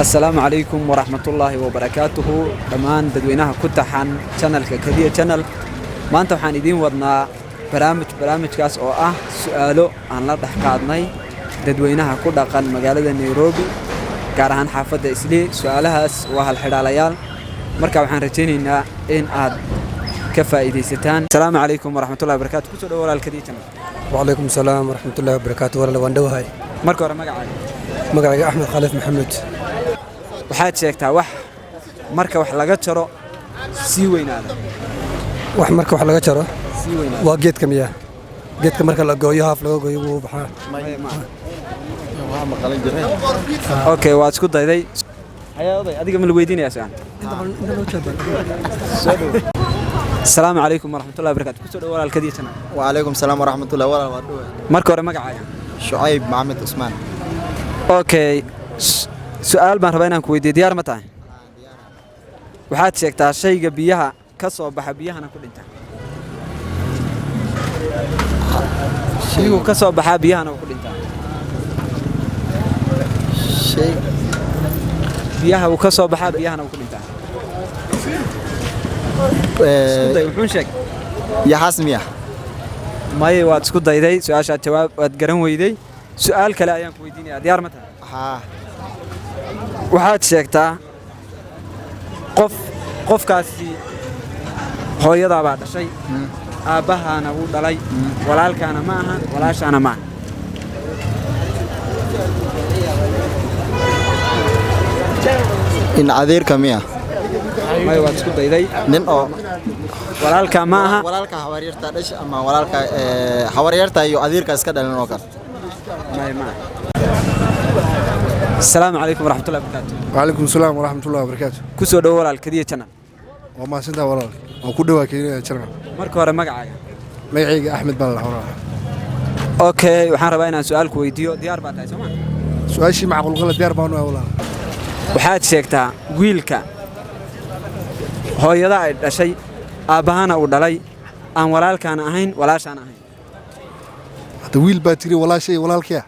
Asalaamu calaykum waraxmatullaahi wabarakaatuhu dhammaan dadweynaha ku taxan channelka Kadiya Channel. Maanta waxaan idiin wadnaa barnaamij, barnaamijkaas oo ah su'aalo aan la dhex qaadnay dadweynaha ku dhaqan magaalada Nairobi, gaar ahaan xaafadda Islii. Su'aalahaas waa halxidhaalayaal, marka waxaan rajaynaynaa in aad ka faa'iidaysataan. Asalaamu calaykum waraxmatullahi wabarakaatu. Kusoo dhawo, walaal, Kadiya Channel. وعليكم السلام ورحمة الله وبركاته. Walaal, waan dhowahay. Marka hore, magacaaga? Magacayga Axmed Khaliif Maxamuud. Waxaad sheegtaa wax marka wax laga jaro sii weynaada. Wax marka wax laga jaro sii weynaada. Waa geedka miyaa? Geedka marka la gooyo, haaf laga gooyo, wuu baxaa. Okay, waad isku dayday. Haya oday, adiga ma la weydiinayaa su'aal? Asalaamu calaykum waraxmatullahi wabarakaatu. Kusoo dhawo, walaal, Kadiya Channel. وعليكم السلام ورحمة الله. Walaal, waa dhowahay. Marka hore, magacaaga? شعيب محمد عثمان. Okay, su'aal baan rabaa inaan ku weydiiyo. Diyaar ma tahay? Waxaad sheegtaa shayga biyaha ka soo baxa, biyahana ku dhinta. Biyuhu ka soo baxaa, biyahana uu ku dhintaa. شيء Biyaha uu ka soo baxaa, biyahana uu ku dhintaa. Isku day, wuxuun sheeg. يا حاسمية. May, waad isku dayday. Su'aashaa jawaab waad garan weyday. Su'aal kale ayaan ku weydiinayaa. Diyaar ma tahay? ها. Waxaad sheegtaa qof, qofkaasi hooyadaabaa dhashay, aabbahaana wuu dhalay, walaalkaana ma aha, walaashaana ma aha. إن adeerka miya? May, waad isku dayday. Nin oo Walaalkaa ma aha. Walaalka habaryarta dhashay ama walaalka habaryarta iyo adeerka iska dhalin oo kale. May, ma aha. Asalaamu calaykum waraxmatullahi wabarakaatu. وعليكم السلام ورحمة الله وبركاته. Ku soo dhowo, walaal, Kadiya Channel. Waa mahadsantaha, walaal. Waan ku dhawaa Kenya Channel. Marka hore, magacaaga? Magacayga Axmed baan la horaa. Okay, waxaan rabaa inaan su'aal ku weydiiyo. Diyaar baa tahay, soo ma? Su'aashii macquulqala diyaar baan u ahay, walaal. Waxaad sheegtaa wiilka hooyada ay dhashay, aabbahana uu dhalay, aan walaalkaana ahayn, walaashaana ahayn. Hadda wiil baa tiri, walaashay, walaalkaya.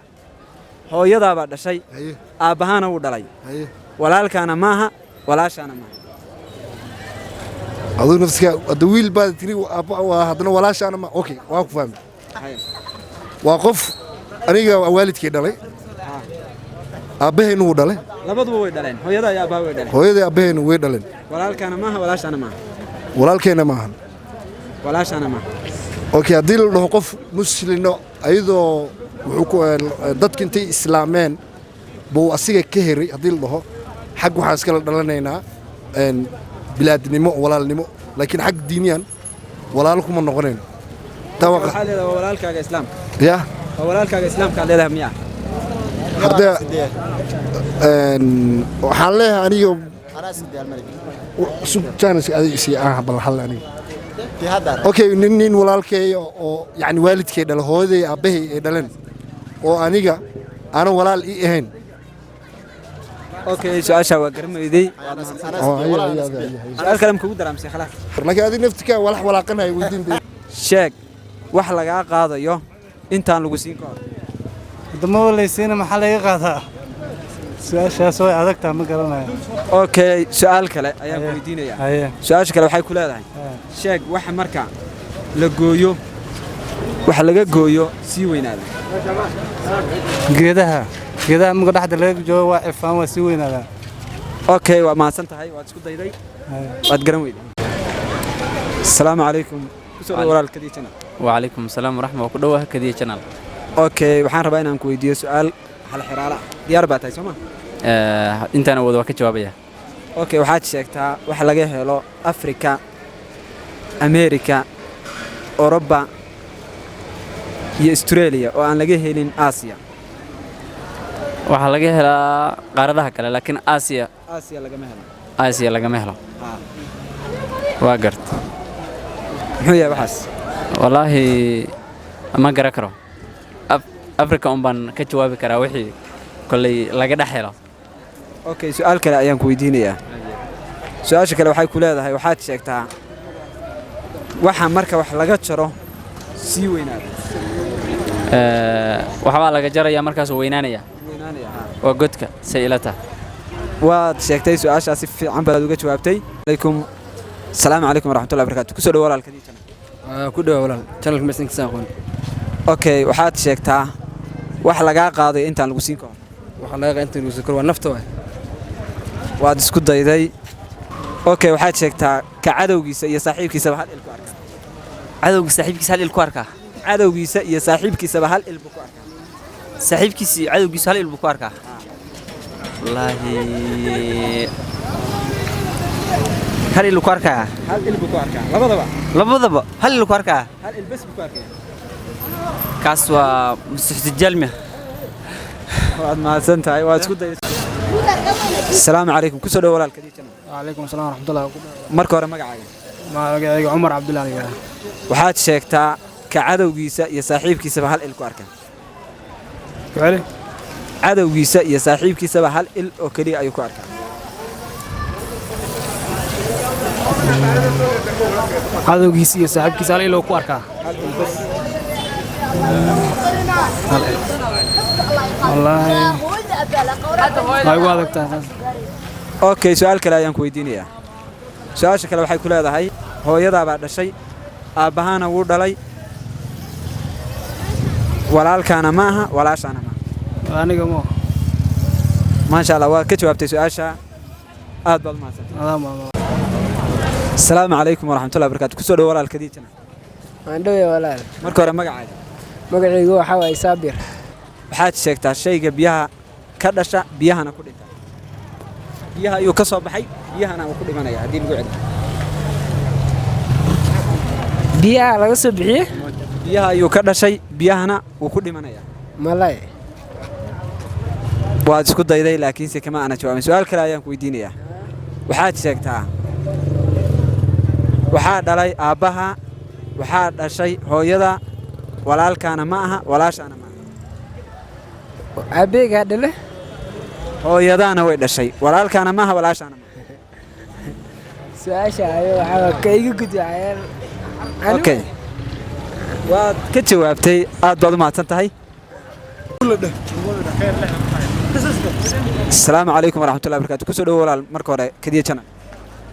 Hooyadaabaa dhashay, Haye. aabbahana wuu dhalay, Haye. walaalkaana maaha, walaashaana maaha. Aduu nafsiga hadda wiil baa tiri, waa haddana walaashaana ma. Okay, waa ku fahmay. Haye. Waa qof aniga waalidkay dhalay, aabbahayna wuu dhalay. Labaduba way dhaleen, hooyada iyo aabbaha way dhaleen. Hooyaday aabbahayna way dhaleen. Walaalkaana maaha, walaashaana maaha. Walaalkayna maahan. Walaashaana maaha. Okay, haddii la dhaho qof muslino ayadoo wuxuu ku dadka intay islaameen buu asiga ka heray, haddii la dhaho xag waxaan iskala dhalanaynaa bilaadnimo, walaalnimo, laakiin xag diiniyan walaalo kuma noqonayno. Taa waa Waxaa leedahay waa walaalkaaga islaamka? Ya. Waa walaalkaaga islaamka aad leedahay miyaa? Hadda waxaan leeyahay aniga أنا سيدي الملك. Sub chance adiga isii aan bal hal aniga. في هذا. Okay, nin walaalkay oo yani waalidkay dhalay, hooyaday aabbahay ay dhaleen, oo aniga aanan walaal ii ahayn. Okay, su'aashaa waa garan weyday. أنا Oo, سيدي haye, ولا haye, أنا haye, سيدي. haye. Su'aal kale ma kugu daraamsay? Khalaas. Laakiin adiga naftikaa walax walaaqanayo weydiin. Sheeg wax lagaa qaadayo intaan lagu siin ka hor. Wadamada laysiina maxaa laga qaadaa? Su'aashaas way adagtaa, ma garanayo. Okay, su'aal kale ayaan ku weydiinayaa. Haye. Su'aasha kale waxay ku leedahay: sheeg waxa marka la gooyo, waxa laga gooyo sii weynaada. Geedaha, geedaha marka dhexda laga joogo waa cifaan, waa sii weynaadaa. Okay, waa mahadsan tahay. Waad isku dayday, waad garan weyday. Asalaamu calaykum. Kusoo dhawo, walaal, Kadiya Channel. وعليكم السلام ورحمة الله. Ku Kadiya Channel. Okay, waxaan rabaa inaan ku weydiiyo su'aal hal xiraala ah. Diyaar baa tahay, soo ma? Intaan awood waa ka jawaabaya. Okay, waxaad sheegtaa wax laga helo Afrika, Amerika, Oroba iyo Australia oo aan laga helin Aasiya. Waxaa laga helaa qaaradaha kale, laakiin Aasiya Aasiya lagama helo. Aasiya lagama helo. Waa gart. Muxuu yahay waxaas? Wallaahi ma garan karo. Afrika un baan ka jawaabi karaa wixii kolley laga dhex helo. Okay, su'aal kale ayaan ku weydiinayaa. Su'aasha kale waxay ku leedahay: waxaad sheegtaa waxa marka wax laga jaro sii weynaada. Waxbaa laga jarayaa, markaasuu weynaanaya. Weynaanaya, haa. Waa godka, say ila tahay. Waad sheegtay su-aashaas, si fiican baad uga jawaabtay. Alaykum asalaamu calaykum waraxmatullahi wabarakaatu. Kusoo dhawo walaalka Kadiya Channel. Ku dhawa walaal channelka meeshan aqoon. Okay, waxaad sheegtaa wax lagaa qaaday intaan lagu siin ka hor. Waxaa laga qaa inta lagu soo kor waa nafta waay. Waad isku dayday. Okay, waxaad sheegtaa ka cadowgiisa iyo saaxiibkiisaba hal il ku arka. Cadowga saaxiibkiisa hal il ku arkaa? Cadowgiisa iyo saaxiibkiisaba hal il buu ku arkaa. Saaxiibkiisa iyo cadowgiisa hal il buu ku arkaa? Wallaahi, hal il ku arkaa. Hal il buu ku arkaa labadaba. Labadaba hal il ku arkaa. Hal il bas buu ku arkaya. Kaas waa masuxtijaal miya? Waad mahadsan tahay, waad isku dayday. Asalaamu calaykum, kusoo dhawo walaalka Kadiya Channel. وعليكم السلام ورحمة الله. Marka hore magacaaga? Magacayga Cumar Cabdullahi la yidhaahdaa. Waxaad sheegtaa ka cadowgiisa iyo saaxiibkiisaba hal il ku arkaa. Ku celi. Cadowgiisa iyo saaxiibkiisaba hal il oo keliya ayuu ku arkaa. Cadowgiisa iyo saaxiibkiisa hal il ku arkaa? Hal il bas. Hal il, wallaahi waa igu adag tahay taas. Okay, su-aal kale ayaan ku weydiinayaa. Su-aasha kale waxay ku leedahay: hooyadaabaa dhashay, aabbahaana wuu dhalay, walaalkaana ma aha, walaashaana ma aha. Aniga mo. Maasha Allah, waad ka jawaabtay su-aasha, aad baad umahadsantay. Adaa maama. Asalaamu calaykum waraxmatullahi wabarakaatu. Kusoo dhawo walaalka Kadiya Channel. Waan dhowya walaal. Marka hore magacaaga? Magacaygu waxaa waaye Saabir. Waxaad sheegtaa shayga biyaha ka dhasha, biyahana ku dhinta. Biyaha ayuu ka soo baxay, biyahana uu ku dhimanaya haddii lagu celiyo. Biyaha laga soo bixiye? Biyaha ayuu ka dhashay, biyahana wuu ku dhimanaya. Malay. Waad isku dayday, laakiinse kama aana jawaabin. Su-aal kale ayaan ku weydiinayaa. Waxaad sheegtaa waxaa dhalay aabbaha, waxaa dhashay hooyada, walaalkaana ma aha, walaashaana ma aha. Aabbeegaa dhale. Hooyadaana way dhashay, walaalkaana ma aha, walaashaana ma aha. Su-aasha ayo waxaa ka iga gudbacayaan. Okay, waad ka jawaabtay, aad baad u mahadsan tahay. Asalaamu calaykum waraxmatullahi wabarakaatu. Kusoo dhawo walaal marka hore Kadiya Channel.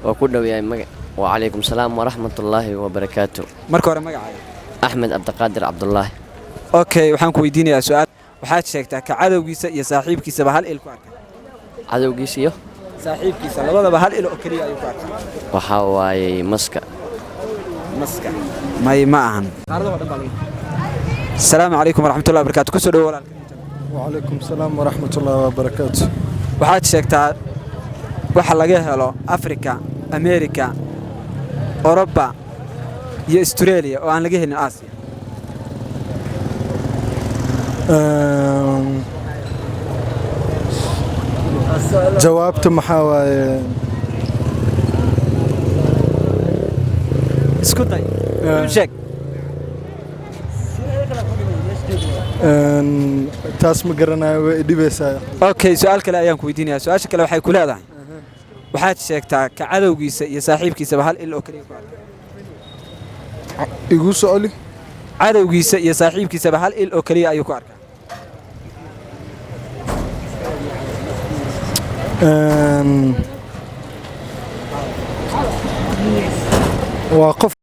Waa ku dhow yahay maga. Wacalaykum salaam waraxmatullaahi wabarakaatu. Marka hore magacaaga? Axmed Cabdiqaadir Cabdulaahi. Okay, waxaan ku weydiinayaa su-aal. Waxaad sheegtaa ka cadowgiisa iyo saaxiibkiisaba hal il ku arka. Cadowgiisa iyo saaxiibkiisa labadaba hal il oo keliya ayuu ku arkaa. Waxaa waayey maska. Maska may ma ahan. Asalaamu calaykum waraxmatullahi wabarakaatu. Kusoo dhawo walaal. وعليكم السلام ورحمة الله وبركاته. Waxaad sheegtaa waxa laga helo Afrika, Amerika, Oroba iyo Australia oo aan laga helin Aasiya. Jawaabta maxaa waaye? Isku day, run sheeg. Taas ma garanayo, way idhibaysaa. Okay, su-aal kale ayaan ku weydiinayaa. Su-aasha kale waxay ku leedahay: waxaad sheegtaa ka cadowgiisa iyo saaxiibkiisaba hal il oo keliya ku arka. Igu socoli. Cadowgiisa iyo saaxiibkiisaba hal il oo keliya ayuu ku arkaa. Waa qof